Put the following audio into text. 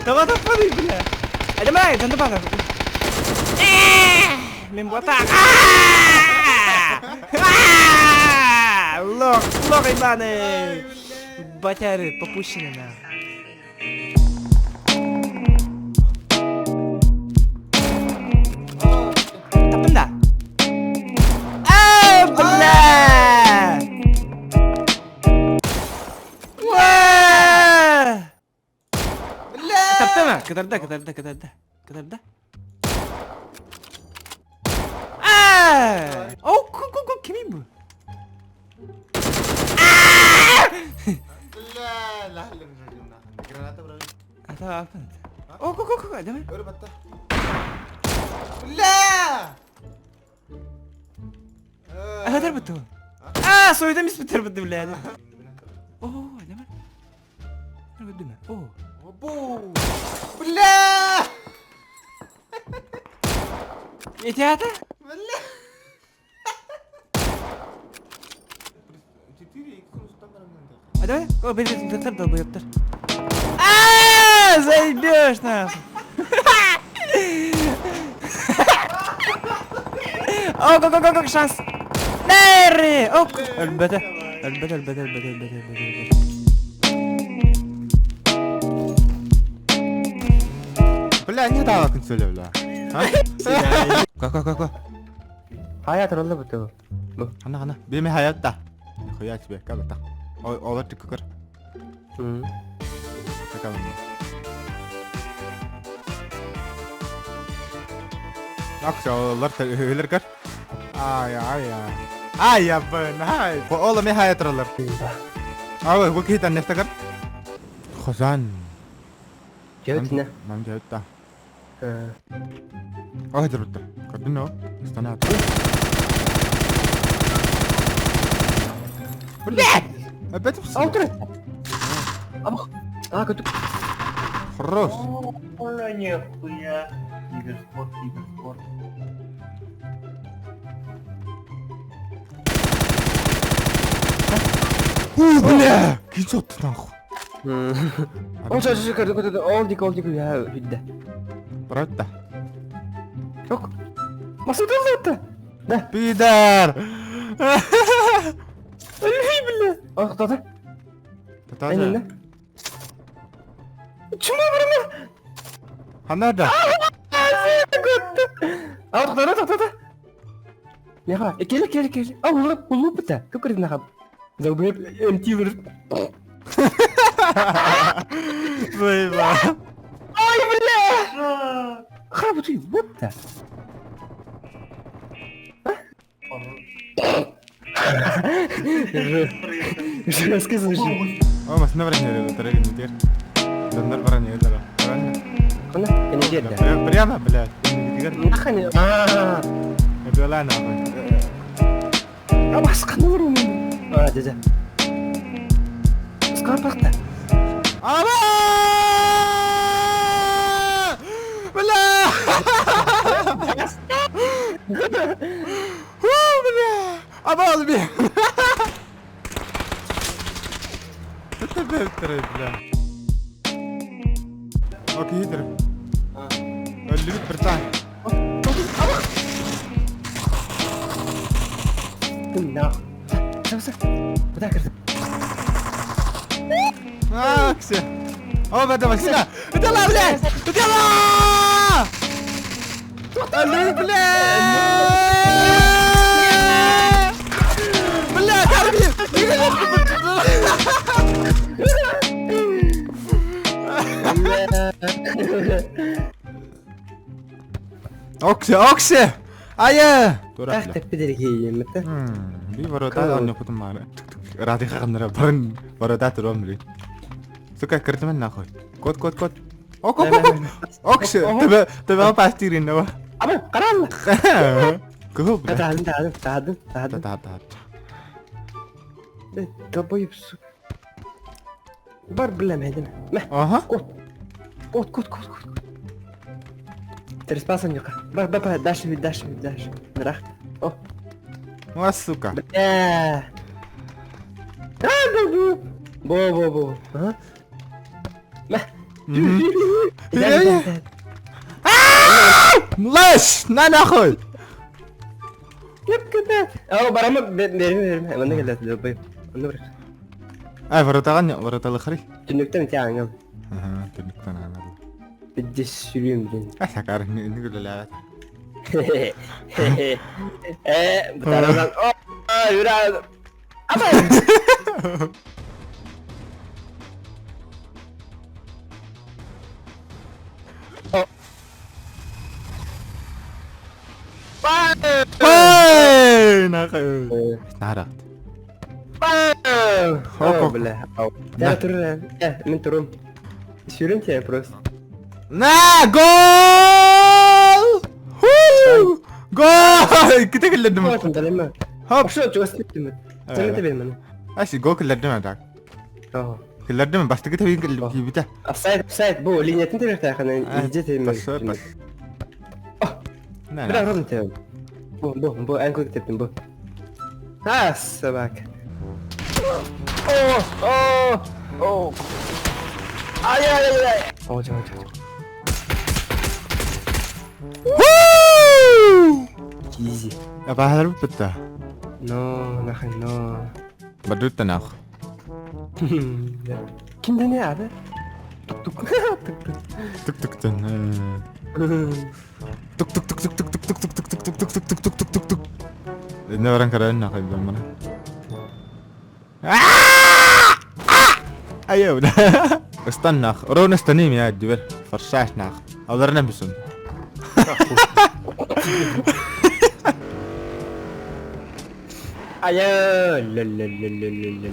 Тоҕо таппатый, бля? Давай, дандабага. Мен буотаах. Лох, лох ебаный. Батяры, попущены на. Таптым да. А, бля! Уа! Бля! Таптыма, кытарда, кытарда, кытарда, кытарда. А! О, ку ку ку кимий бу? Бля, лахлым Граната брави. Ата апын. О, ку ку ку, давай. Өрө батта. Бля! Аһатар буту. А, сойдом испитер буту, бля. О, давай. О. Бу! Бля! Ити ата? Бля! 4 А давай, о, бери, доктор, долбоебтар. А, заебешь нахуй. О, го, го, го, го, шанс. Нерри! О, өлбөтө. Өлбөтө, өлбөтө, өлбөтө, өлбөтө, өлбөтө, өлбөтө. Бля, не дала консоля, бля. Ка, ка, ка, ка. Хайа туралла буту. Хана, хана. Биме хаятта. Нихуя тебе, как это? Олар тыккыр. Кака Акса олар өлөр Ай, ай, ай. Ай, абын, ай. Ола ме хаятыралар. Ау, бу кихитан нефтагар. Хозан. Жөтүнэ. Нам жөтта. Ай, дырытта. Көрдүн о? Станат. Блядь! Опять Алтыр. Абах. А, көтүк. Хорош. Ола нихуя. Киберспорт, киберспорт. О, бля! Кин сотты нахуй. Ол чачы көрдү көрдү. Ол дик ол дик я хүддэ. Правда? Yok. Масудалла Да. Пидор! Өлүй бля. Ах, тата. Татаза. Әнинэ. Чума барма. Ханада. А, тоқтата, тоқтата. Яха, кел, кел, кел. А, улуп, улуп бita. Көп көрдү нахаб. Заубеп МТ бір. Бля. Ай, бля! Храбы ты, вот та. Жестко звучит. О, масына баран нерede, тарагын дер. Доннар баран нерede. Правильно? Қана, кәне дер Прямо, блядь. Нахани. А, Бела нахуй. а басқаны бар оның. А, деді. Скарпақта. Аба! Бля! Ху, бля! Аба, бля! Это бля, бля. Окей, хитр. Өлүбүт братан. Кім на. Сәбісі. Бұда кірді. Аксе. О, бля, машина. Дела, блядь! Дела! Алло, бля! Бля, карби! Оксе, оксе! Ая! Тақ тәппедерге еміті. Би ворота он потом мара. Радиха канара баран ворота туром ли. Сука, кыртымен нахуй. Кот, кот, кот. Ок, ок, ок. Оксе, тебе тебе пастирин, но. Абы, қаралла. Кого, бля? Тағадым, тағадым, тағадым, тағадым. Та, та, та. Долбоеб, сука. Бар бля мәдін. Мә, Ага. кот. Кот, кот, кот, кот. Терспасан юка. Бар, бар, бар, дальше, дальше, дальше. Нырах. О, О, сука. бля. А, долбоеб. Бо бо бо. Ага. Мә. Лэш! На нахуй! Оо, барама берме берме. Манна кэллэ долбай. Онно бар. Ай, воротаҕан вороталыхари. Түннүктэн ити ааҥҥам. Аха, түннүктэн аанар. Биддес сүрүөм диэн. Ай, сакаар, инник үлэлээбэт. Э, бутаран. О, юра. Ама. Эй, нахуй. Нарат. О, бля. Да, турра. Э, мен турум. Сүрүм тебя просто. На, гол! Ху! Гол! Ките киллэрдим. Хоп. Что, чего стыдно? Сэмэ тебе маны. Ась, гол киллэрдим атак. Киллэрдим, бастакы тэбин киллэрбитэ. Офсайд, офсайд, бу линиятын тэбиэхтээх, иһдьэ тэбин. Пас, пас. Бля, ровно тэбин. Бу, бу, бу, эн курдук тэптим, бу. А, собака. О, о, о. Ай-яй-яй-яй. О, чего, чего. Изи. Абаһар бытта. Но, нахрен, но. Бадутта нах. Кимден ады? Тук-тук. Тук-тук. Тук-туктан. Тук-тук-тук-тук-тук-тук-тук-тук-тук-тук-тук-тук-тук-тук. Инне баран караан нах бамана. Айо. استنى رونا استنيم يا الجبل فرشاش ناخ أضرنا بسن. Айа, ля-ля-ля-ля-ля.